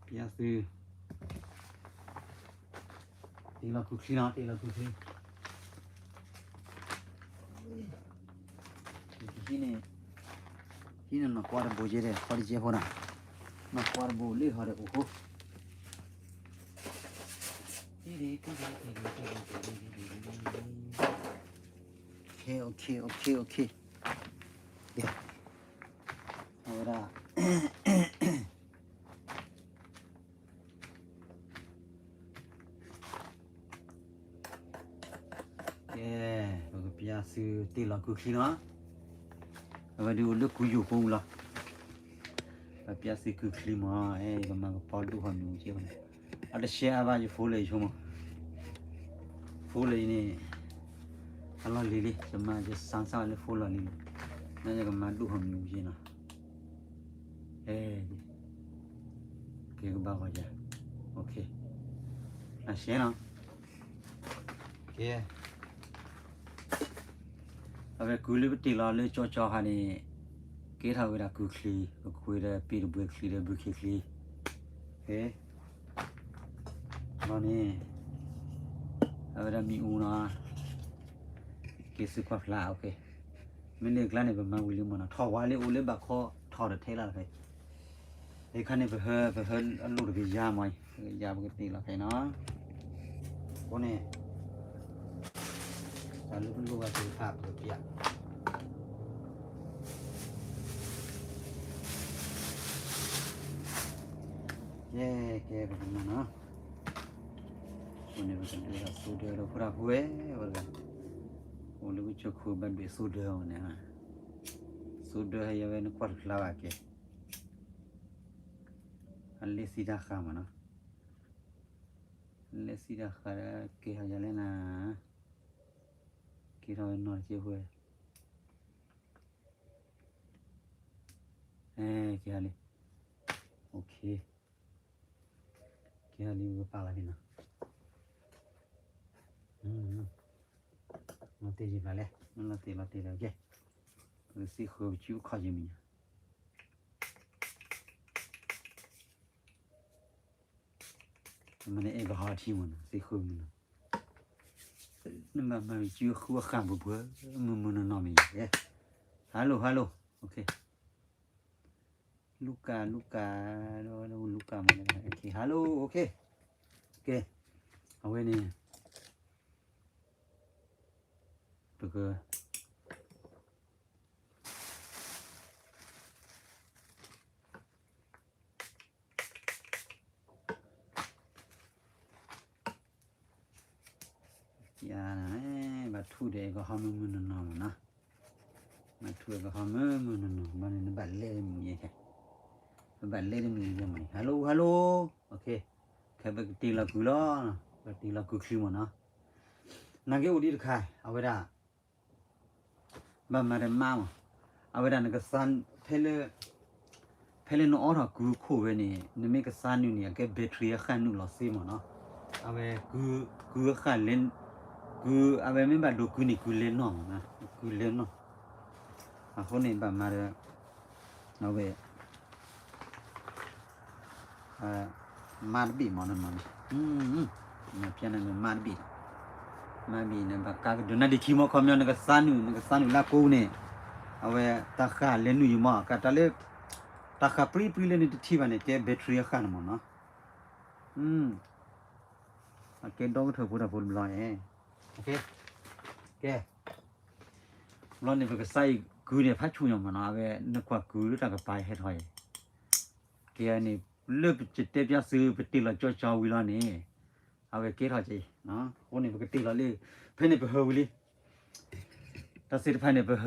ပျၢ်သု တ့ၢ်လီၤကုချံနီၤ, တ့ၢ်လီၤကုချံ. ဟံးန့ၢ် ဟံးန့ၢ်နီၢ်ကွၢ်တဘိယဲဒဲး ခီတကဲဖိနီၤ, နီၢ်ကွၢ်တဘိလၢဟီဒီးအိၣ်ဃိ. Okay, okay, okay, okay. အဝဲဒၣ် ကဲ, ပကပျၢ်သုတ့ၢ်လီၤကုချံနီၤ. အဝဲဒုးအိၣ်လၢကုယိာ်ကိးမုၢ်လီၤ. ပပျၢ်သုကုချံမး, အဲ ယကမၤကပီၤဒိၣ်ဟီၣ်မံၤကဲဝဲန့ၣ်, အတရှဲအါဘၣ်ယဖိလၢယဆိကမိၣ်, ဖိလၢယန့ၣ် အလီၢ်လံၤလံ, ယမၤယစါစၢ်လၢဖိလီၢ်လံၤလံ, နယကမၤဒိၣ်ဟီၣ်မံၤကဲနီၤ. အဲ ကဲကဘၣ်ဂီၤယၤ, okay, အရှဲနီၤ. ကဲ, အဝဲကုလၢပတ့ၢ်လီၤလၢကၠီကၠီခါန့ၣ် ကဲထီၣ်ဝဲဒၣ်ကုချံ, ပကွၢ်ဒီးပ့ၢ်တဘှဲချံဒီးဘုခ့ချံ, ကဲ, လီၤန့ၣ် အဝဲဒၣ်မ့ၣ်အူနီၤ, ကဲသုကွၢ်ဖျါ, okay, မ့ၢ်လၢကျါန့ၣ် ပမၤဝံၤလံမ့ၢ်နီၤ, ထီၣ်ဝါလၢအိၣ်လၢဘၣ်ခီထီၣ်ဒီးထဲလၢ်တဖဲ အခါန့ၣ် ပဟၢ ပဟၢအလိၣ်တကယၤမး, တကယၤပကတ့ၢ်လီၤခဲနီၤ. အဃိန့ၣ် တၢ်လၢပလိၣ်ဘၣ်သ့ၣ်တဖၣ်ပကပျၢ်, ယဲ ကဲပကမၤနီၤ. အဃိန့ၣ် ပကဒွဲၣ်ဒီးစိဒၢဒီးဖိတၢ်ဖိဝဲ, ဝဲတဂၤ အိၣ်လၢကဆိးခိၣ်ဘၣ်ဒွဲၣ်စိဒၢအီၤန့ၣ်, စိဒၢဟဲယဝဲနကွၢ်တဖျါဘၣ်ကဲ အလဲၤစံတၢ်ဃာ်မးနီၤ, လဲၤစံတၢ်ဃာ်ဒီး ကဲထီၣ်ယၤလဲၣ်နၤ, ကဲထီၣ်ဝဲနီၢ်တက့ၢ်ဝဲ, ကဲထီၣ်လံ, okay, ကဲထီၣ်လံ ပကပာ်လီၤန့ၣ်နီၤ, လီၤတ့ၢ်ယံၤဘၣ်လဲၣ်, လီၤတ့ၢ်လီၤတ့ၢ်လီၤ, ကဲ, ပကစံဃုာ်ပစုအခီၣ်ယံၤမံၤညါ မ့ၢ်နအဲၣ်ကဟီထံမ့ၢ်နီၤ သ့ၣ်ဃုမ့ၢ်နီၤ, နဘၣ်မၤမ့ၢ်စုဃုအဃၣ်ပှဲၤပှဲၤ မုၢ်မုၢ်နီၢ်နီၢ်မ့ၢ်ယဲ, hello hello, okay, လူကၣ်လူကၣ်, လူကၣ်မ့ၢ်, okay, hello, okay, ကဲ, အဝဲန့ၣ် ပက ဘၣ်ထူၣ်ဒီးကဟီမုၢ်မုၢ်နီၢ်နီၢ်မ့ၢ်နီၤ, ဘၣ်ထူၣ်ဒီးကဟီမုၢ်မုၢ်နီၢ်နီၢ်, ဘၣ်န့ၣ်နဘၣ်လဲၤမုၢ်ယဲခဲ, နဘၣ်လဲၤတမုၢ်ယဲမ့ၢ်, hello hello, okay, ခဲပကတ့ၢ်လီၤကုၢ်လီၤ, ပကတ့ၢ်လီၤကုၢ်ချံမ့ၢ်နီၤ, နာ်က့အိၣ်ဒံးတခါ အဝဲဒၣ် ဘၣ်မၤတမးမး, အဝဲဒၣ်နကစါ ဖဲလၢ ဖဲလၢနအိးထီၣ်ကုခိၣ်ဝဲန့ၣ် နမ့ၢ်ကစါနုာ်န့ၣ် အကဲ battery အဃၣ်နုာ်လီၤသ့မ့ၢ်နီၤ, အဝဲ ကု ကုအဃၣ်လဲ ကု အဝဲမ့ၢ်ဘၣ်ဒိကုန့ၣ် ကုလဲနီၢ်မ့ၢ်နီၤ, ကုလဲနီၢ်, အဃိန့ၣ်ဘၣ်မၤဒီး အဝဲ မါတဘ့ၣ်မ့ၢ်နီၤ, မ့ၢ်ဖျါန့ၣ်မ့ၢ်မါတဘ့ၣ်, မါတဘ့ၣ်န့ၣ် ဘၣ်ကါကဒုးနၤဒံးခံမ့ၢ်ခီပညီ နကစါနုာ် နကစါနုာ်လၢကိးန့ၣ်, အဝဲတၢ်ဃၣ်လဲနုာ်ယံၤမ့ၢ် ကတၢ်လၢ တၢ်ဃၣ်ပြံပြံလၢနတထံၣ်ဘၣ်န့ၣ် ကဲ battery အဃၣ်န့ၣ်မ့ၢ်နီၤ, အကဲဒီကထၢၣ်ဖိတၢ်ဖိတဘျီန့ၣ်, ကဲ ဘျီန့ၣ် ပကစါအံၤကုန့ၣ် ဖးဆူၣ်ညီမ့ၢ်နီၤ, အဝဲနကွၢ်ကုလၢတၢ်ကပၤဟဲထီၣ်အံၤ, ကဲန့ၣ် လၢပကတဲပျၢ်သု ပတ့ၢ်လီၤကၠီကၠီဝံၤလီၤန့ၣ်, အဝဲကဲထီၣ်က့ၤ, အဃိန့ၣ် ပကတ့ၢ်လီၤလံ, ဖဲန့ၣ်ပဟၢဝံၤလံ, တၢ်သ့ၣ်တဖၣ်န့ၣ် ပဟၢ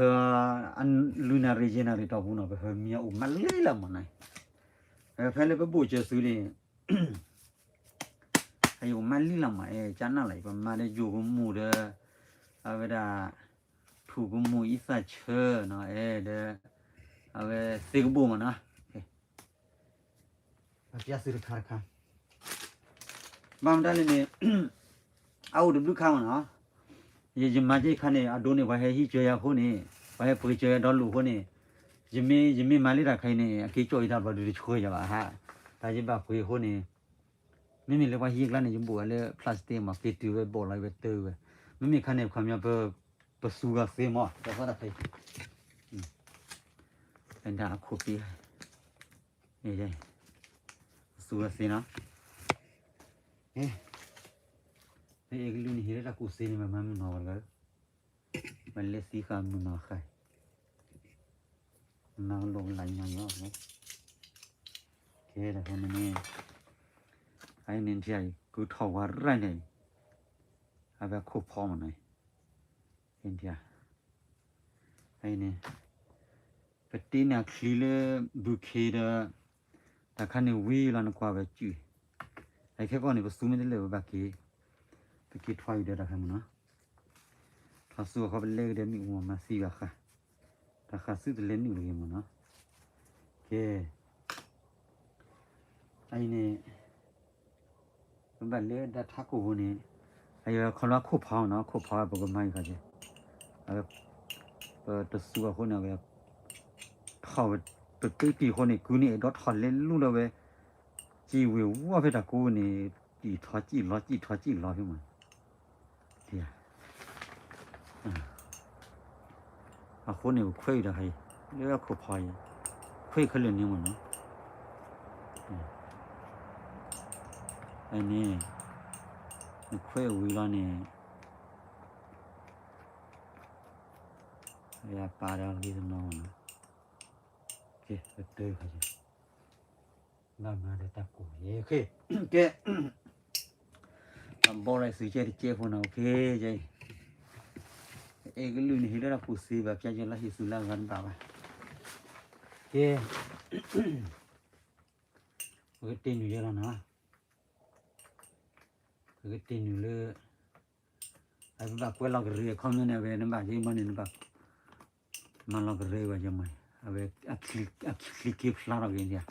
အလွံၢ်နၣ်ရံၣ်ယဲၢ်နၣ်ရံၣ်တီၢ်ပူၤနီၤ ပဟၢမံၤအိၣ်မးလံလီၤမ့ၢ်နီၤ, ဖဲလၢပဘိၣ်စၢၤသုန့ၣ် အယိာ်မးလံလီၤမး အဲ ကၠၢ်နၢ်လီၤ ပမၤဒီးယိာ်ကမူၣ်ဒီး အဝဲဒၣ် ထူၣ်ကမူၣ်အံသၣ်ဆၢနီၤ အဲဒီး အဝဲသ့ကဘိၣ်မးနီၤ ပျၢ်သုတခါတခါ ဘၣ်မတၤလဲၣ်န့ၣ် အအိၣ်တဘျုးခါမးနီၤ ယ ယမၤက့ၤခါန့ၣ် အဒိန့ၣ် ပှၤဟဲဟံးစၢၤယၤအဃိန့ၣ် ပှၤဟဲပှ့ၤစၢၤယၤဒီလိာ်အဃိန့ၣ် ယမ့ၢ် ယမ့ၢ်မၤလၢတၢ်ခါအံၤန့ၣ် အက့ၤကၠီၣ်ယတၢ်ဘျီဒုးတဆှၢယၤဘၣ်ဟါ တၢ်ယဘၣ်ပှ့ၤအဃိန့ၣ် မ့မ့ၢ်လၢပှၤဟံးကျါန့ၣ် ယဘိၣ်ဝဲလၢ plastic မး က့ၤတုၤဝဲဘိၣ်လီၤဝဲတၢ်ဝဲ, မ့မ့ၢ်ခါန့ၣ် ခီပညီ ပစူၤဂၤသ့မး တၢ်ဃီတၢ်ဖဲ ဒၣ်အခိၣ်ပ့ ပစူၤဂၤသ့နီၤ, အဲၣ်ကလုၢ်န့ၣ် ဟ့ၣ်လၢတၢ်ကူၣ်သ့န့ၣ် ဘၣ်မၤမုၢ်နီၤဝဲတဂၤ, ဘၣ်လဲၤသံဃာ်မုၢ်နီၤဃာ် မၤကလိာ်ကလးညီညီ, ကဲတၢ်ဖဲန့ၣ်န့ၣ် အအံၤန့ၣ် ကုထီၣ်ဝါရၢ်န့ၣ် အဝဲခိၣ်ဖီမးနီၤ, အံၤန့ၣ် ပတ့န့ၢ်အချံလၢ ဘုခ့ဒီး တၢ်ခါန့ၣ်ဝံၤလီၤ နကွၢ်ဝဲစုၣ်, အခဲကီၢ်န့ၣ် ပသူမ့ၢ်တလၢာ် ပဘၣ်က့ၤ, ပက့ၤထွါအံၤဒီးတၢ်ခါမးနီၤ, ထွါဆူအခီပလဲကဒီးမ့ၣ်အူမၤသံဘၣ်ဃး, တၢ်ဃးသုတလဲၤနုာ်တဂ့ၤမးနီၤ, ကဲ အံၤန့ၣ် ပဘၣ်လဲၤဒၣ်ထးခိၣ်ဖိန့ၣ် အယခီလၢခိၣ်ဖီနီၤ, ခိၣ်ဖီပကမၤအံၤခီက့, ပတစူၤအဃိန့ၣ် အဝဲ ထီၣ်ဝဲ ပပ့တံၢ်အဃိန့ၣ် ကုန့ၣ်အဲၣ်ဒိးထီၣ်လဲၤလူလီၤဝဲ, စံၣ်ဝ့ၤဝီဖဲတၢ်ကိးန့ၣ် စံၣ်ထီၣ်စံၣ်လီၤ စံၣ်ထီၣ်စံၣ်လီၤဖဲမး, အဃိန့ၣ် ပခွဲးအံၤတခါအံၤ လၢခိၣ်ဖီအံၤ ခွဲးခဲလၢာ်န့ၣ်မးနီၤ, အန့ၣ် နခွဲးဝံၤလီၤန့ၣ် ယပာ်ဒီးလံတနီၤမးနီၤ, ကဲ ပတဲခါ ဘၣ်မၤဒီးတၢ်ကူၣ်ယဲ ကဲ အဘီလၢသုကဲတကဲဖိနီၤ ကဲ ယဲ အဲၣ်ကလုၢ်န့ၣ် ဟ့ၣ်လၢတၢ်ကူၣ်သ့ဘၣ် ပျဲယဲလၢဟ့ၣ်သူလၢအဂၤတဘၣ်ဘၣ်, ကဲ ပကတ့ၢ်နုာ်ယဲလီၤနီၤ, ပကတ့ၢ်နုာ်လၢ အပဘၣ်ကွဲးလီၤကရၢအခီပညီန့ၣ် အဝဲနဘၣ်ယဲမီန့ၣ် နဘၣ် မၤလီၤကရၢဝဲယဲမီန့ၣ် အဝဲ အချံက့ၤဖျါထီၣ်က့ၤန့ၣ်,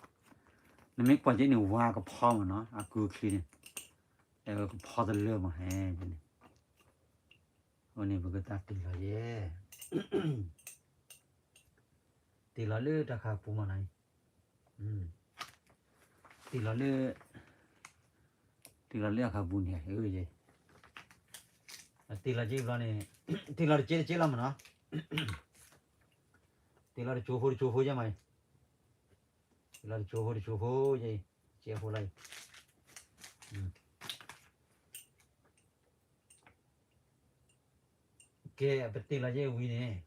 နမ့ၢ်ကွၢ်က့ၤန့ၣ် ဝါကဖီမးနီၤ အကုၢ်ချံန့ၣ်, အဝဲကဖီတလၢမး ဟဲန့ၣ်, အဃိန့ၣ် ပကတၢ်တ့ၢ်လီၤယဲ တ့ၢ်လီၤလၢတၢ်ခးပူၤမးနီၤ, တ့ၢ်လီၤလၢ တ့ၢ်လီၤလၢအခါပူၤန့ၣ် တ့ၢ်လီၤက့ၤဘျီန့ၣ် တ့ၢ်လီၤတက့တက့လီၤမးနီၤ, တ့ၢ်လီၤတကၠိဖိတကၠိဖိယဲမး, တ့ၢ်လီၤတကၠိဖိတကၠိဖိယဲ, တကဲဖိလီၤအံၤ ကဲ ပတ့ၢ်လီၤယဲဝံၤန့ၣ်,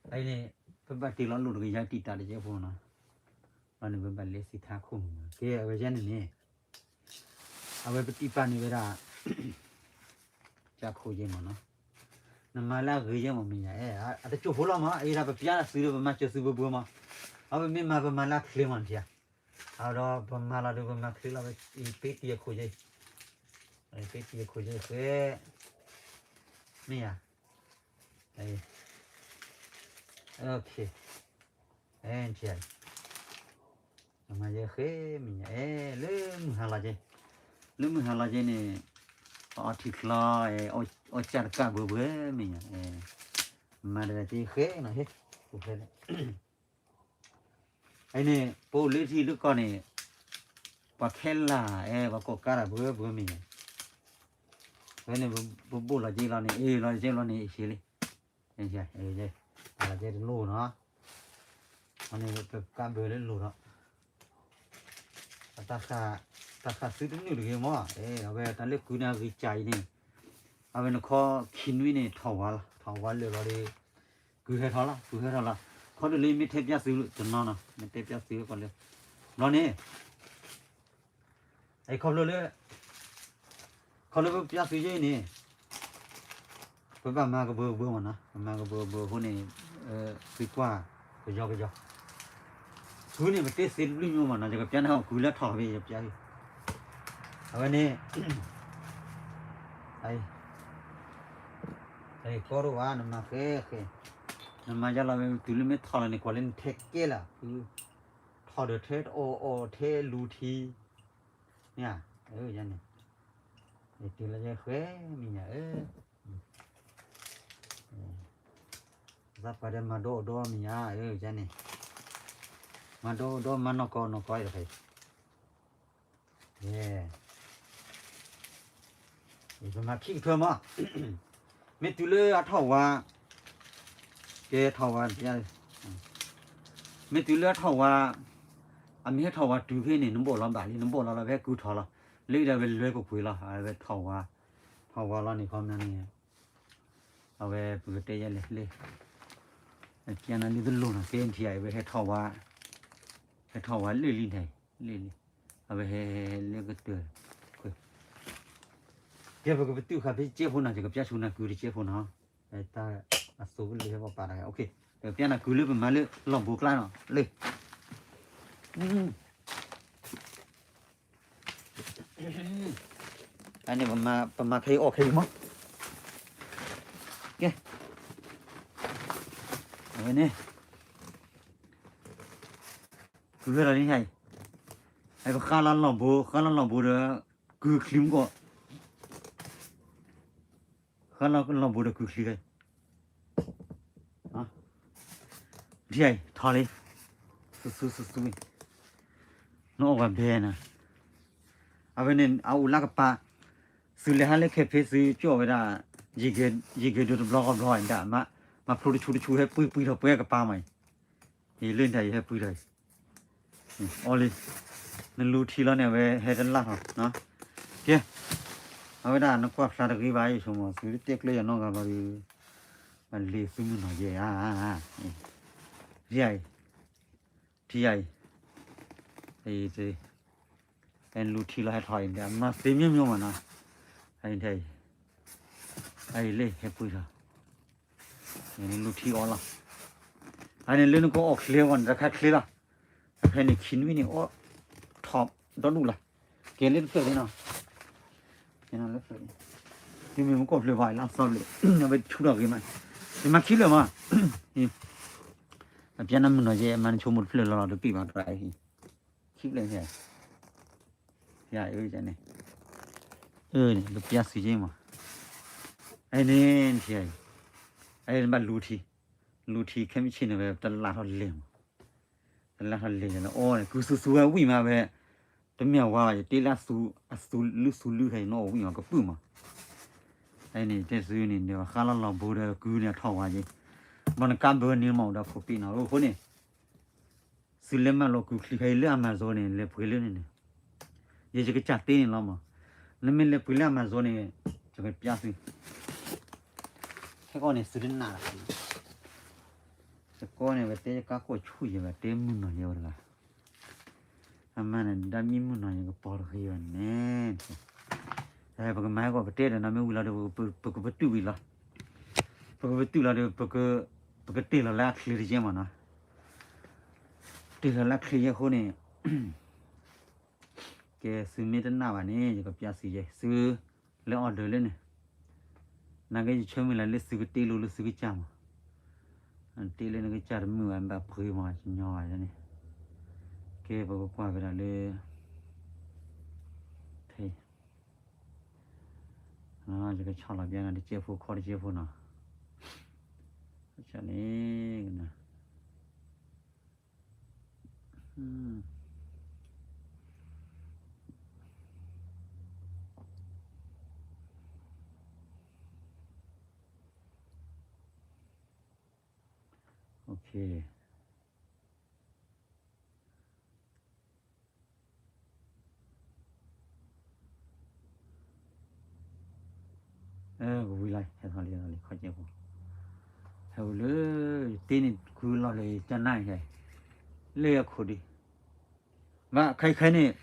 အအံၤန့ၣ် ပဘၣ်တ့ၢ်လီၤလိၣ်တကယၤတံာ်တာ်တကဲဖိနီၤ, ဘျီန့ၣ် ပဘၣ်လဲၤသံထါခိၣ်မးနီၤ, ကဲ အဝဲယဲန့ၣ်န့ၣ် အဝဲပတံၢ်ပာ်န့ၢ်ဝဲဒၣ် ကၢ်ခိၣ်ယဲမးနီၤ, နမၤလၢအဂ့ၤယဲမးမ့ၢ်ညါ, အတကၠိၢ်ဖိလီၤမး, အအံၤဒၣ်ပပျါသုဒီးပမၤစၢၤသုဘၣ်ဘၣ်မး, အဝဲမ့ၢ်မၤပမၤလၢအချ့မးနထံၣ်ဧါ, အဒီးပမၤလီၤဒီးပမၤချ့လီၤဝဲ, ပ့တံၢ်အခိၣ်ယဲ, ပ့တံၢ်အခိၣ်ယဲဃဲ, မ့ၢ်ဧါ, အဲ နထံၣ်ဧါ, မၤယဲဃဲမ့ၢ်ညါ, အဲ လၢမုၢ်ဟါလီၤကဲ, လၢမုၢ်ဟါလီၤကဲန့ၣ်, အီထံချီ, အီစၢ်တကးဘၢဘၢမ့ၢ်ညါ, မၤတၢ်က့ဃဲနီၤ, အံၤန့ၣ် ပအိၣ်လၢထံလၢကီၢ်န့ၣ်, ပှၤခဲလၢာ် အဲ ပှၤကိးကါတၢ်ဘၢဘၢမ့ၢ်ညါ, ဝဲန့ၣ် ပဘိၣ်လီၤက့လီၤန့ၣ် အ့ၣ်လီၤက့လီၤန့ၣ် အ့ၣ်လံ, အ့ၣ်လီၤက့တလိၣ်နီၤ, အန့ၣ် ပကါဘၢလၢလိၤဒီး တၢ်ဃးသုတနုာ်တဂ့ၤမး, အဝဲတၢ်လၢကုန့ၣ်အဂ့ၤကၢ်အံၤန့ၣ်, အဝဲနခီခံနွံန့ၣ် ထီၣ်ဝါလီၤ, ထီၣ်ဝါလၢာ်လီၤဒီး, ကုဟဲထီၣ်လီၤ, ကုဟဲထီၣ်လီၤ, ခီဒုးလၢမ့ၢ်တဲပျဲသုတနီၤနီၤ, မ့ၢ်တဲပျဲသုကီးလၢ, ဘျီန့ၣ် အံၤခီဖျိလၢ, ခီဖျိလၢပပျဲသုယဲအံၤန့ၣ်, ပဘၣ်မၤကဘၢကဘၢမးနီၤ, ပမၤကဘၢကဘၢအဃိန့ၣ်, သုကွၢ်, ကယီကယီ, ကုန့ၣ် ပတဲသ့တဘျုးမးနီၤ, ယကပျဲနၤအီၤကုလၢထီၣ်ဖဲယပျဲ, အဝဲန့ၣ်, အံၤ, အံၤကီဒိၣ်ဘၣ် နမၤဃဲဃဲ, နမၤယါလီၤဝဲတုၤလၢမ့ၢ်ထီၣ်လီၤန့ၣ် ကွၢ်လၢနထဲကဲလၢာ်, ထီၣ်ဒီးထဲတအီၣ်အီၣ်ထဲလူၤထံ မ့ၢ်ဧါ, ယန့ၣ်, ယတုၤလၢယဃဲမ့ၢ်ညါဧၢ, သးပှၢ်ဒီးမၤဒီအိၣ်ဒီမ့ၢ်ညါဧၢ, ယန့ၣ်, မၤဒီအိၣ်ဒီမၤနီၢ်ကီၢ်နီၢ်ကီၢ်အံၤတဖၣ်အံၤ, ယဲ ပမၤခံကထၢမး, မ့ၢ်တုၤလၢအထီၣ်ဝါ, ကဲထီၣ်ဝါ, မ့ၢ်တုၤလၢအထီၣ်ဝါ, အမ့ၢ်ဟဲထီၣ်ဝါတုၤဖဲန့ၣ် နဘိၣ်လီၤဘၣ်လံ နဘိၣ်လီၤလီၤ ဖဲကုထီၣ်လီၤ, လၢအံၤဒီးဝဲလွဲၢ်ကွ့ၢ်ကွ့ၢ်လီၤ, အဝဲထီၣ်ဝါ, ထီၣ်ဝါလီၤန့ၣ်ခီမ့ၢ်န့ၣ်, အဝဲပကတဲယဲလဲၣ်လၢ အကနၣ်လံတလိၣ်နီၤ ကဲထံၣ်အံၤ ဝဲဟဲထီၣ်ဝါ, ဟဲထီၣ်ဝါလၢလံန့ၣ်, လၢလံ, အဝဲဟဲလၢကတၢၢ်, ကဲပကပတုာ်ဃာ်ဖဲကဲဖိနီၤ ယကပျၢ်ဆူနၤကုတကဲဖိနီၤ, တၢ်အသိကလုၢ်ဟဲပှၤပာ်တၢ်, ပျၢ်နၤကုလၢပမၤလၢလီၢ်ဘိကျါနီၤ, လၢ အန့ၣ် ပမၤခဲအံၤအီၣ်ခဲအံၤမး, ကဲ, အဝဲန့ၣ် ကုဟဲလီၤလံဟဲအံၤ, ပဃါလီၤလီၢ်ဘိ ဃါလီၤလီၢ်ဘိဒီး ကုချံမ့ၢ်ကီး ဃါလီၤလီၢ်ဘိဒီးကုချံခဲအံၤ, ထံၣ်အံၤထီၣ်လံ, စူစူစူစူ, နအီၣ်ပှၤဘဲနၤ, အဝဲန့ၣ် အအိၣ်လၢကပၤ, သုလဲၤဟးလၢခဲဖ့သုကၠီၣ်ဝဲဒၣ်, ယံာ်ဂ့ၤဒိတဘျီဃီဘျီဒၣ်, မၤဖျိတဆူတဆူဟဲပှံပှံထီၣ်ပှဲကပၤမးအံၤ, ယလၢတၢ်ယဟဲပှံထီၣ်အံၤ အီလံ, နလူထံလီၤန့ၣ် အဝဲဟဲတလၢ်ထီၣ်, ကဲ, အဝဲဒၣ်နကွၢ်ဖျါတဂ့ၤဘၣ်အံၤ ဆိမိၣ် သုတဲကျၢယၤနီတဂၤဘၣ်ဒီး, ဘၣ်လ့ၤသုမုၢ်နီၢ်ယဲၢ်ဧါ, ယဲၢ်အံၤ, ထံယဲၢ်အံၤ, အံၤ, အဲလူထံလီၤဟဲထီၣ်အံၤ မၤသ့မ့ၢ်မ့ၢ်မးနီၤ, အံၤ, အံၤလၢဟဲပှံထီၣ် နလူထံအီလီၤ, အန့ၣ်လၢနကအီၣ်ချ့အဂီၢ်န့ၣ် တခါချ့လီၤ, ဖဲန့ၣ်ခံနွံန့ၣ်အီၣ်ထီၣ်ဒီဒူၣ်လီၤ, ကဲလၢတဖျၢၣ်န့ၣ်နီၤ, ကဲလၢဖျၢၣ်, တုၤမ့ၢ်မကီၢ်ဖျၢၣ်ဘၣ်လၢအသီဖျၢၣ်, အဝဲဆူၣ်ထီၣ်ဂ့ၤမး, ယမၤခံဖျၢၣ်မး, အပျဲနမုၢ်နီၢ်ယဲၢ် အမၤနဆိကမိၣ်တဖျၢၣ်လီၤလီၤတပ့ၢ်ဘၣ်တဂၤအံၤ, ခံဖျၢၣ်န့ၣ် ယၤအံၤန့ၣ်, အၢန့ၣ် ကပျၢ်စံးက့မး, အန့ၣ်ထံအံၤ, အန့ၣ်ဘၣ်လူထံ, လူထံခဲမုၢ်ဆ့ၣ်န့ၣ်ဝဲ တလးထီၣ်လဲၣ်မး, တလးထီၣ်လဲၣ်လီၤ အီန့ၣ် ကုစူစူဝဲဝံၣ်မးဝဲ, တမ့ၢ်ဝါဘၣ် ယတ့လၢအစူလုၢ်စူလုၢ်ခဲအံၤ နအီၣ်ဝံၣ်မးကပုၢ်မး, အန့ၣ် တဲစုန့ၣ် ဃါလီၤလီၢ်ဘိဒီးကုန့ၣ်အထီၣ်ဝါက့ၤ, ဘၣ်နကါဘၢန့ၣ်မးအိၣ်ဒီးခိးပ့ၤနီၤအဃိန့ၣ် သုလဲၤမၤလီၤကုချံခဲအံၤလၢ Amazon န့ၣ် လဲၤပှ့ၤလၢန့ၣ်န့ၣ်, ယယကစၢ်တ့န့ၣ်လီၤမး, နမ့ၢ်လဲၤပှ့ၤလၢ Amazon န့ၣ် ယကပျၢ်သု, ခဲကီန့ၣ် သုတနာ်လီၤ, ယကီန့ၣ် ဝဲတဲယကါခိၣ်ဆူၣ်ယဲဘၣ် တဲမုၢ်နီၢ်ယဲဝဲတဂၤ, အမၤန့ၣ် ဒၣ်မံမုၢ်နီၢ်ယဲကပီၤတဂ့ၤဘၣ်န့ၣ်, ပကမၤဟဲကီး ပတဲဒီးနီၢ်မ့ၢ်ဝံၤလီၤဒီး ပကပတုာ်ဝံၤလီၤ, ပကပတုာ်လီၤဒီး ပကတ့ၢ်လီၤလၢအချ့တကဲမးနီၤ, တ့ၢ်လီၤလၢအချ့ယဲအဃိန့ၣ်, ကဲ သုမ့ၢ်တနာ်ဘၣ်န့ၣ် ယကပျၢ်သုယဲ သုလၢ order လၢန့ၣ်, နာ်က့ယဆၢမုၢ်လၢ်လၢသုကတ့လိာ်လၢသုကစၢ်မး, တ့လၢနကစၢ်တမုာ်ဘၣ် ဘၣ်ပှ့ၤမး ကညီဘၣ်န့ၣ်, ကဲ ပကကွၢ်ကဒါလၢ ဖဲ ယကဆီၣ်လီၤပျဲနၤတစဲးဖိခီတစဲးဖိနီၤ, န့ၣ် ကဝံၤလီၤ ဟဲထီၣ်လံ ဟဲထီၣ်လံ ခီကဲဖိ, ဟဲဝံၤလၢ ယတ့န့ၣ်ကုလီၢ်လၢယကနၣ်ယဲ လၢယခိၣ်ဒံး, ဘၣ်ခဲခဲန့ၣ်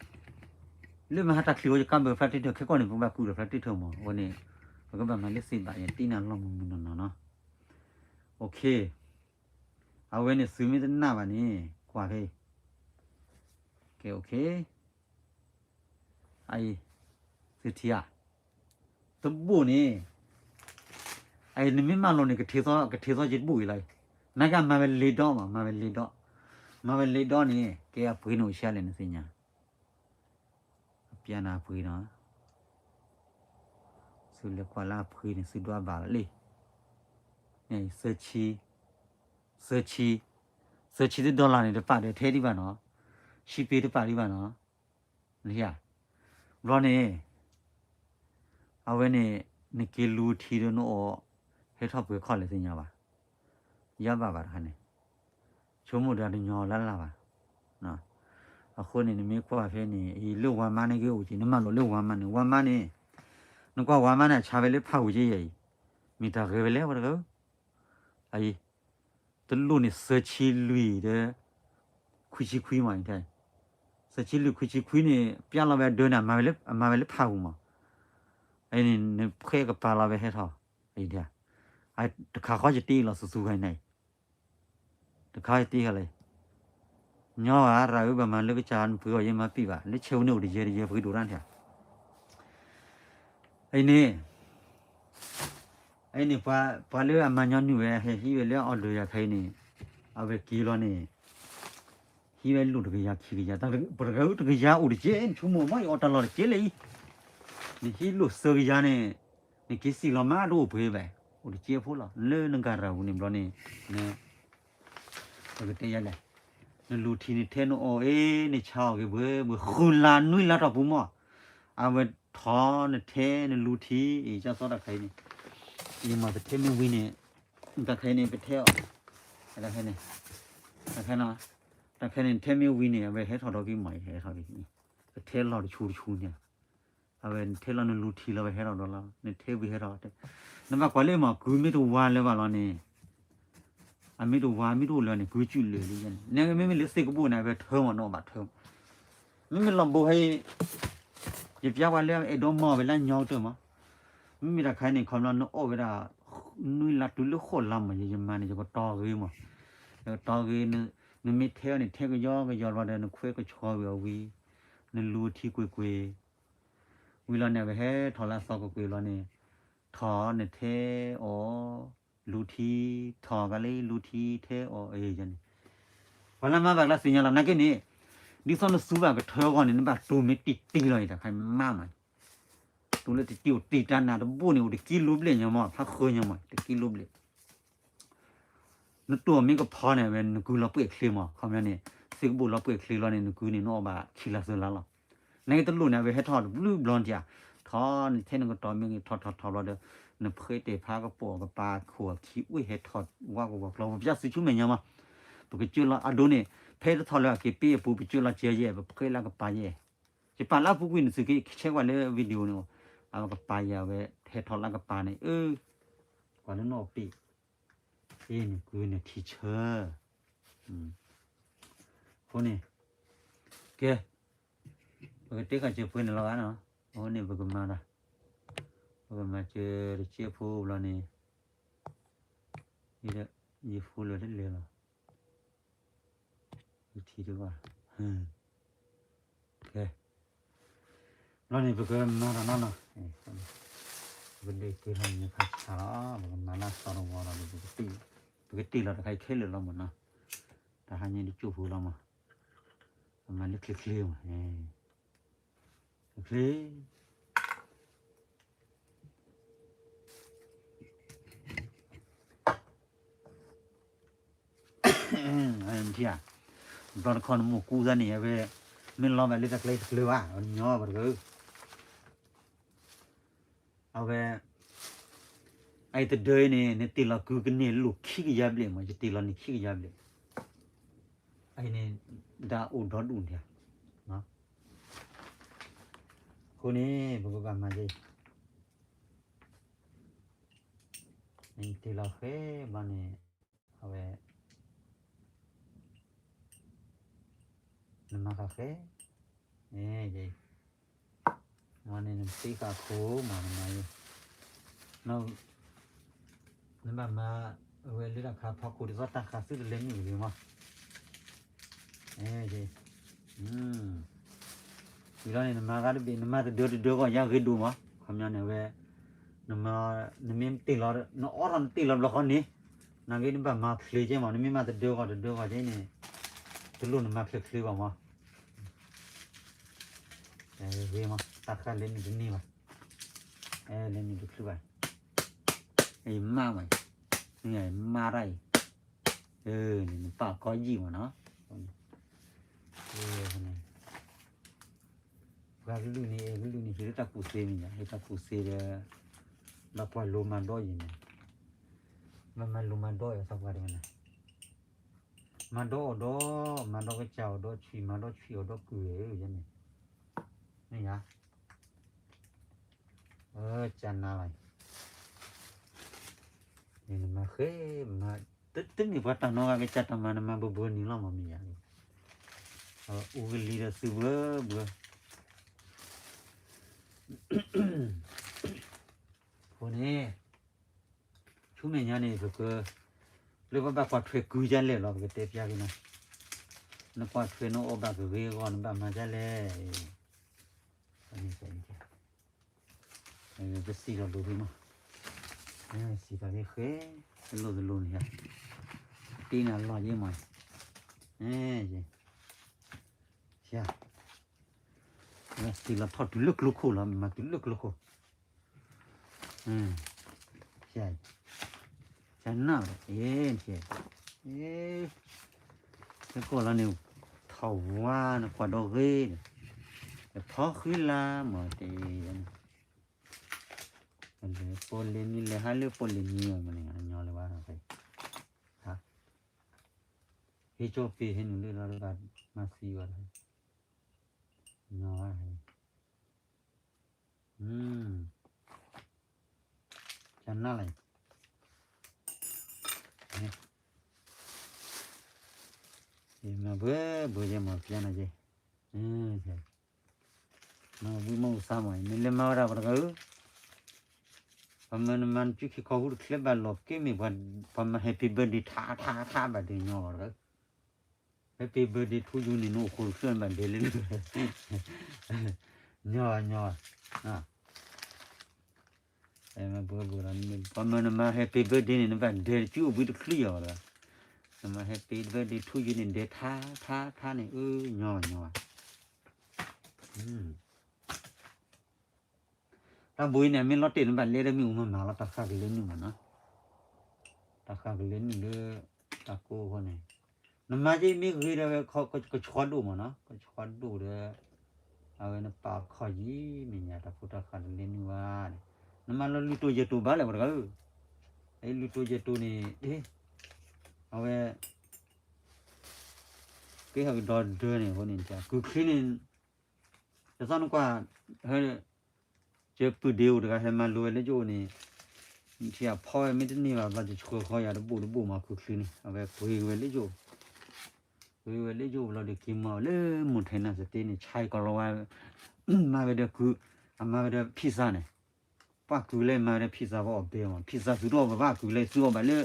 လၢမဟါတၢ်ချံဝဲယကါဘၢၣ်ဖျါတ့ၢ်ထၢၣ် ခဲကီၢ်န့ၣ် ပကဘၣ်ကုဒီးဖျါတ့ၢ်ထၢၣ်မး အဃိန့ၣ် ပကဘၣ်မၤလၢသ့ဘၣ် ယတ့န့ၣ်လီၢ်မုၢ်မုၢ်နီၢ်နီၢ်နီၤ, အဝဲန့ၣ်သုမ့ၢ်တနာ်ဘၣ်န့ၣ် ကွၢ်ဖဲအံၤ, ကဲ အံၤ သုထံၣ်ဧါ, တဘိၣ်န့ၣ်, အံၤ နမ့ၢ်မၤလိာ်န့ၣ် ကထ့သီ ကထ့သီက့ၤတဘိၣ်အံၤလီၤ, နာ်က့မၤဝဲလ့ဒီမး မၤဝဲလ့ဒီ, မၤဝဲလ့ဒီန့ၣ် ကဲအပှ့ၤန့ၣ်အိၣ်ဆံးလဲၣ်နသ့ၣ်ညါ, အပျဲနၤအပှ့ၤနီၤ, သုလဲၤကွၢ်လၢအပှ့ၤန့ၣ် သုဒွးဘၣ်လီၤလံ, သၢဆံ, သၢဆံ, သၢဆံတ dollar န့ၣ် တပာ်ဒီးထဲဒံးဘၣ်နီၤ, ဆံပ့တပာ်ဒံးဘၣ်နီၤ, နထံၣ်ဧါ, ဘျီန့ၣ် အဝဲန့ၣ် နက့ၤလူၤထံဒီးနအိၣ် ဟဲထီၣ်ပှဲၤခီၣ်လဲၣ်သ့ၣ်ညါဘၣ်. ယါဘၣ်ဘၣ်တခါန့ၣ် ဆိကမိၣ်ဒီးတညီလၢ်လၢ်ဘၣ်. အဃိန့ၣ် နမ့ၢ်ကွၢ်ဖဲန့ၣ် အံၤလၢဝါမါန့ၣ်က့ၤအိၣ်က့ၤ နမၤလိာ်လၢဝါမါန့ၣ် ဝါမါန့ၣ် နကွၢ်ဝါမါန့ၣ် အဆါဝဲလၢဖးဝံၤက့ၤယဲအံၤ မ့ၢ်တၢ်ဂဲၤဝဲလဲၣ်ဝဲတဂၤဧၢ အံၤ တလိၣ်န့ၣ် သၢဆံလွံၢ်ဒီး ခွံဆံခွံမးအံၤထဲ သၢဆံလွံၢ်ခွံဆံခွံန့ၣ် ပျဲလီၤဝဲအဒၢန့ၣ် အမၤဝဲလၢ အမၤဝဲလၢဖးဂူၤမး, အံၤန့ၣ် နဖှဲကပၤလီၤဝဲဟဲထီၣ်, အံၤ တခါဃီယတ့လီၤဆူၣ်ဆူၣ်ဂၤန့ၣ်, တခါယတ့ဃီလၢ ညီဂၤရၤဧၢ ဘၣ်မၤလၢကစၢ်နပှ့ၤအီၤယဲမၤပံာ်ဘၣ် လၢဆဲးဝဲန့ၣ်အိၣ်တယဲၢ်တယဲၢ်ပှ့ၤဒိၣ်တၢ်န့ၣ်, အံၤန့ၣ် အံၤန့ၣ် ပှၤလၢအမၤညီနုၢ်ဝဲ ဟဲဟံးဝဲလၢအီၤဒၢးယၤခဲအံၤန့ၣ်, အဝဲက့ၤလီၤန့ၣ်, ဟံးဝဲလိၣ်တကယၤခံကယၤ, ပတဂၤတကယၤအိၣ်တကဲ, နဆိကမိၣ်မ့ၢ် ယအီၣ်တၢ်လီၢ်တကဲလၢအံၤ, နဟံးလိၣ်သၢကယၤန့ၣ်, နက့ၤစံၣ်လီၤမးတအိၣ်ပှဲၤဘၣ်, အိၣ်တကဲဖိလီၤ, လၢနဂၤရၤပူၤန့ၣ်ဘျီန့ၣ်, ပကတဲယၤလဲၣ်, နလူၤထံနထဲနအိၣ်အ့ၣ် နဆါအီၤက့ၤဘှဲဘှဲ ဃုလါနွံလါတီၢ်ပူၤမး, အဝဲထီၣ်နထဲနလူၤထံ, အံၤကၢ်သီတၢ်ခဲအံၤန့ၣ်, ယမၤပထဲမ့ၢ်ဝံၤန့ၣ်, တၢ်ခဲအံၤန့ၣ် ပထဲအီၤ, တၢ်ခဲန့ၣ်, တၢ်ခဲန့ၣ် ထဲမ့ၢ်ဝံၤန့ၣ် အဝဲဟဲထီၣ်ဒီးက့ၤမး ဟဲထီၣ်က့ၤ, ပထဲလီၤတဆူတဆူန့ၣ်, အဝဲနထဲလီၤနလူၤထံလီၤဝဲဟဲထီၣ်ဒီးလီၤ နထဲဝံၤဟဲထီၣ်, နဘၣ်ကွၢ်လၢမး ကုမ့ၢ်တဝါလၢၤဘၣ်လီၤန့ၣ် အမ့ၢ်တဝါမ့ၢ်တအိၣ်လၢၤန့ၣ် ကုကၠူၣ်လၢာ်လံန့ၣ်, မ့မ့ၢ်လၢသ့ၣ်ကဘိၣ်န့ၣ် အဝဲထၢမး နအိၣ်ဘၣ်ထၢ, မ့မ့ၢ်လီၤဘိဟဲ, ယပျဲပှၤလၢအဲၣ်ဒိးမၤဝဲလၢညီကတၢၢ်မး, မ့မ့ၢ်တၢ်ခါန့ၣ် ခီဖျိနအိၣ်ဝဲဒၣ် နွံလါတုၤလၢဃိးလါမး ယမၤန့ၣ် ယကတီၤဂ့ၤမး, ယကတီၤဂ့ၤ, နမ့ၢ်ထဲအီၤန့ၣ် ထဲကယီကယီလီၤဒီး နခွဲးကဆှီဝံၤအီၤဝံၤ, နလူၤထံကွ့ၢ်ကွ့ၢ်, ဝံၤလီၤန့ၣ် အဝဲဟဲထီၣ်လၢအသီကွ့ၢ်ကွ့ၢ်လီၤန့ၣ်, ထီၣ်နထဲအီၤ, လူၤထံ, ထီၣ်ကလံလူၤထံထဲအီၤအံၤန့ၣ်, ပှၤလၢမၤဘၣ်ကျါသ့ၣ်ညါလီၤ နာ်က့န့ၣ်, ဒ်သိးနသူဘၣ်ကထၢအဂီၢ်န့ၣ် နဘၣ်တိၢ်မ့ၢ်တံၢ်တံၢ်လီၤအံၤ တၢ်ခါမးမး, တိၢ်လၢတံၢ်တံၢ်အိၣ်တံၢ်တၢ်နးတဘိၣ်န့ၣ် အိၣ်တကံလိဘျဲၣ်ညါမး ဖးဃၢညါမး တကံလိဘျဲၣ် နတိၢ်မ့ၢ်ကဖီန့ၣ် အဝဲနကုလီၤပှဲၢ်ချ့မး ခီပညီန့ၣ်, သ့ၣ်ကဘိၣ်လီၤပှဲၢ်ချ့လီၤန့ၣ် နကုန့ၣ် နအီၣ်ဘၣ်ခံလါသၢလါလီၤ. နာ်က့တလိၣ်န့ၣ် အဝဲဟဲထီၣ်တဘျုးဘျီနထံၣ်ဧါ, ထီၣ်နထဲနကတီၤမ့ၢ်ဂ့ၤ ထီၣ်ထီၣ်ထီၣ်ဘျီဒီး, နဖှဲတဲာ်ဖးကပိာ်ကပၤခိၣ်အခံအိၣ်ဟဲထီၣ်ဝါကဝီၤကျီ ပပျၢ်စုဆူမဲာ်ညါမး, ပကစၢၢ်လီၤအဒိန့ၣ်, ဖဲတထီၣ်လၢအက့ၤပ့ၢ်အပူၤ ပစၢၢ်လီၤစၢၤယဲၢ် ပဖှဲလၢကပၤယဲၢ်, ယပာ်လၢအပူၤကွံာ်နသုးက့ ဆဲးဝဲလၢ video န့ၣ်, အဝဲကပၤယဲၢ် အဝဲဟဲထီၣ်လၢကပၤန့ၣ်, အၢ ပှၤလၢနအိၣ်ပ့ၢ်, အ့ၣ် နကုန့ၣ်ထံဆၢ, အဃိန့ၣ်, ကဲ, ပကတဲဃာ်စၢၤပှဲၤန့ၣ်လီၤဂာ်နီၤ, အဃိန့ၣ် ပကမၤဒီး, ပကမၤစၢၤတကဲဖိဘျီန့ၣ်, ယဖိလၢတလဲၤလီၤ ယထံတဘၣ်, ကဲ, ဘျီန့ၣ် ပကမၤတၢ်နီၤနီၤ, ပကဒုးက့ၤထီၣ်မ့ၢ်ခါဆါလီၤ, ပကမၤလၢအသီတဝီလီၤဒီး ပကတ့ၢ်လီၤတခါအံၤခဲလၢာ်လီၤမးနီၤ, တဟါညါတကၠိၢ်ဖိလီၤမး, ပမၤလၢချ့ချ့မး, ချ့ ထံဧါ, ဘျီတခီနမိၢ်ကူသးန့ၣ် အဝဲ, မ့ၢ်လီၤဘၣ်လၢတၢ်ကျဲတကျၢၤဘၣ် ညီဘၣ်တကၢၢ်, အဝဲ, အအံၤတဒၢအံၤန့ၣ် နတ့ၢ်လီၤကုကန့ၢ်လိၣ်ခံကယၤဘျဲၣ်မး ယတ့ၢ်လီၤန့ၣ်ခံကယၤဘျဲၣ်, အအံၤန့ၣ်, ဒၣ်အိၣ်ဒီဒူၣ်န့ၣ်ဧါ, အဃိန့ၣ် ပကဘၣ်မၤယဲၢ် နတ့ၢ်လီၤဃဲဘၣ်န့ၣ်, အဝဲ, နမၤဃာ်ဃဲ, န့ၣ်, မ့ၢ်န့ၣ်နတ့ဃာ်ခိၣ်မးနမၤယဲၢ်, နဘၣ်မၤ, အဝဲလၢတၢ်ခးဖီခိၣ်ဒ်သိးတၢ်ဃာ်သုတလဲၤနုာ်ဂ့ၤမး ဝံၤလီၤန့ၣ် နမၤဂၤတဘ့ၣ် နမၤတဒၢတဒၢဂီၢ် ယါဂ့ၤဒိၣ်မး ခီပညီန့ၣ်ဝဲ, နမၤ, နမ့ၢ်တ့ၢ်လီၤ, နအီထီၣ်နတ့ၢ်လီၤဘျီဃီန့ၣ်, နာ်က့နဘၣ်မၤဖျ့ကဲမး နမ့ၢ်မၤတဒၢဂီၢ်တဒၢဂီၢ်ကဲန့ၣ်, တလိၣ်နမၤချ့ချ့ဘၣ်မး, ဂ့ၤမး တၢ်ဃာ်လဲၤနုာ်တန့ၢ်ဘၣ်, လဲၤနုာ်တချုးဘၣ်, အမါမး, မါတၢ်အံၤ, နပာ်ကီယံာ်မးနီၤ န့ၣ်, ပှၤကလုာ်န့ၣ် ကလုာ်န့ၣ် ဟ့ၣ်လၢတၢ်ကူၣ်သ့န့ၣ်ညါ, ဟ့ၣ်တၢ်ကူၣ်သ့ဒီး ဘၣ်ကွၢ်လိမၤဒီးယံၤန့ၣ်, ဘၣ်မၤလိမၤဒီးယံၤသးပှၢ်တဂၤန့ၣ်, မၤဒီးအီၤဒီး, မၤဒီးကစၢ်အီၤဒီးဆံး, မၤဒီးဆံးအီၤဒီးကုၢ်ဝဲန့ၣ်, န့ၣ်ညါ, ကနၤလီၤ, နမၤဃဲ, တမ့ၢ်ပှၤတၢ်နီၢ်ဂၤကစၢ်တၢ်မၤ နမၤဘၢဘၢန့ၣ်လီၤမ့ၢ်မ့ၢ်ယၤ, အူကလံၤဒီးသုဘၢဘၢ အဃိန့ၣ်, ဆူမဲာ်ညါန့ၣ် ပက, လၢပဘၣ်ကွၢ်ထွဲကုၢ်ဒ်လဲၣ်လီၤ ပကတဲပျါက့ၤနၤ, နကွၢ်ထွဲနအီၣ်ဘၣ်ကဂ့ၤအဂီၢ် နဘၣ်မၤဒ်လဲၣ်, ပစံၣ်လီၤလိၤဖဲမး, စံၣ်လီၤဖဲဃဲ, တလိၣ်တလိၣ်န့ၣ်, တ့နၤလီၤယ့မး, ယ, စံၣ်လီၤထီၣ်တုၤလၢကျိခိၣ်လီၤ မၤတုၤလၢကျိခိၣ် နၢ်, ကီၢ်လီၤန့ၣ်, ထီၣ်ဝါနကွၢ်ဒီဂ့ၤ, ထီဃံလၤမးတ, ပိာ်လဲၣ်မံၤလဲၣ်ဟါလၢပိာ်လဲၣ်မံၤမးန့ၣ် ညီလၢၤဘၣ်, ဟ့ၣ်ကၠီပ့ၤဟဲနုာ်လၢလီၤတဘၣ်မၤသံဘၣ်, ညီ, ကနၣ်လၢ, မၤဘၢဘၢယဲမၤပျါနၤယဲ, မၤဝံၤမၤအူသါမး မ့ၢ်လဲၤမၤဝဲဒၣ်ပှၤတဂၤဧၢ, ပှၤမၤနမၤနစုခံခီဟူတချဲဘၣ်လီၤက့မ့ၢ်ပှၤမၤ happy birthday ထါထါထါဘၣ်ဒဲးညီပှၤတဂၤဧၢ, happy birthday to you န့ၣ် နအိၣ်ဃိတချၢဘၣ်ဒဲးလၢ, ညီညီ ပှၤမၤနမၤ happy birthday န့ၣ် နဘၣ်ဒဲးတစုအိၣ်ဘှံးတချံယီၤဒီး, နမၤ happy birthday to you န့ၣ် ဒဲးထါထါထါန့ၣ် အၢ ညီညီ, တၢ်ဘိအံၤန့ၣ် မ့ၢ်လီၤတဲာ်န့ၣ် ဘၣ်လဲၤဒီးမ့ၣ်အူမၤမၤလီၤ တၢ်ဃၣ်ကလဲၤနုာ်မးနီၤ, တၢ်ဃၣ်ကလဲၤနုာ်လၢ, တၢ်ကိးအဃိန့ၣ်, နမၤက့မ့ၢ်ဂ့ၤဒီးဝဲ ကဆှီဒိၣ်မးနီၤ ကဆှီဒိၣ်ဒီး, အဝဲနပာ်ခီၣ်ယံၤ မဲာ်ညါတၢ်ဖိတၢ်ဃၣ်တလဲၤနုာ်ဘၣ်န့ၣ်, နမၤလီၤလုၢ်တိၢ်ယဲၢ်တိၢ်ဘၣ်လဲၣ်ပှၤတဂၤဧၢ, အလုၢ်တိၢ်ယဲၢ်တိၢ်န့ၣ်, အဝဲ ကဲဟဲကဒီဒၢန့ၣ်အဃိန့ၣ် ကုၢ်ချံန့ၣ်, တသီနကွၢ်, ဟဲ, ကပုၢ်ဒ့အိၣ်တဂၤဟဲမၤလိဝဲလၢယအိၣ်န့ၣ်, ထံအဖီဝဲမ့ၢ်တန့ၢ်ဘၣ်ဘျီ ယဆှၢဃီယၤတဘိၣ်တဘိၣ်မး ကုၢ်ချံန့ၣ် အဝဲပှ့ၤဝဲလၢယအိၣ်, ပှ့ၤဝဲလၢယအိၣ်ဘျီဒီးက့ၤမၤအီၤလၢ Montana State န့ၣ် ဆါကီၤလီၤဝါ, မၤဝဲဒီးကုၢ်, အမၤဝဲဒီး pizza န့ၣ် ပှၤကုၢ်လဲၤမၤဒီး pizza ပှၤအီၣ်ဘဲမး pizza သုတအီၣ်ဘၣ်ဘၣ်ကုၢ်လဲၤသုအီၣ်ဘၣ်လၢ,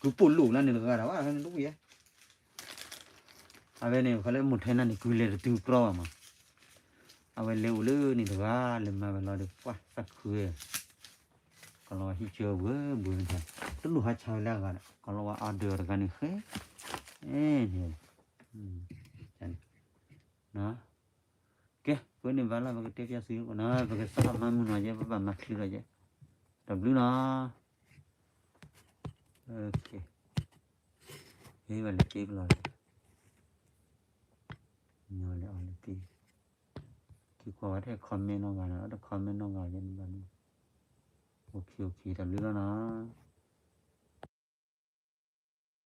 ကုၢ်ပိာ်လိာ်လၢန့ၣ်တဂၤဒၣ်ဝဲန့ၣ်တဝံၤဧါ, အဝဲန့ၣ် ခီလၢ Montana န့ၣ် ကုၢ်လဲၤတတုၤကြီဘၣ်မး, အဝဲလဲၤအိၣ်လၢန့ၣ်တဂၤ လဲၤမၤဝဲလီၤဒီး ပှၤသးခုဝဲ, ကီၤလီၤဝါဟံးစၢၤဝဲဘှံးန့ၣ်, တလိၣ်ဟးဆါဝဲလၢအဂၤဒီး ကီၤလီၤဝါအီၤဒၢးတဂၤန့ၣ်ဃဲ, န့ၣ် ကဲ, ပန့ၣ်ဘၣ်လီၤ ပကတဲပျးသု, ပကစးထီၣ်မၤမုာ်နီၤယဲ ပဘၣ်မၤချံလီၤယဲ, တဘျုးနီၤ, ဟ့ၣ်ဘၣ်လၢက့ပလီၤ, ညီလၢအီၤလၢက့, က့ၤကွၢ်ဝဲထဲ comment နီၢ်ဂၤနီၤ တ comment နီၢ်ဂၤယဲန့ၣ်ဘၣ်န့ၣ်, တဘျုးလီၤနီၤ.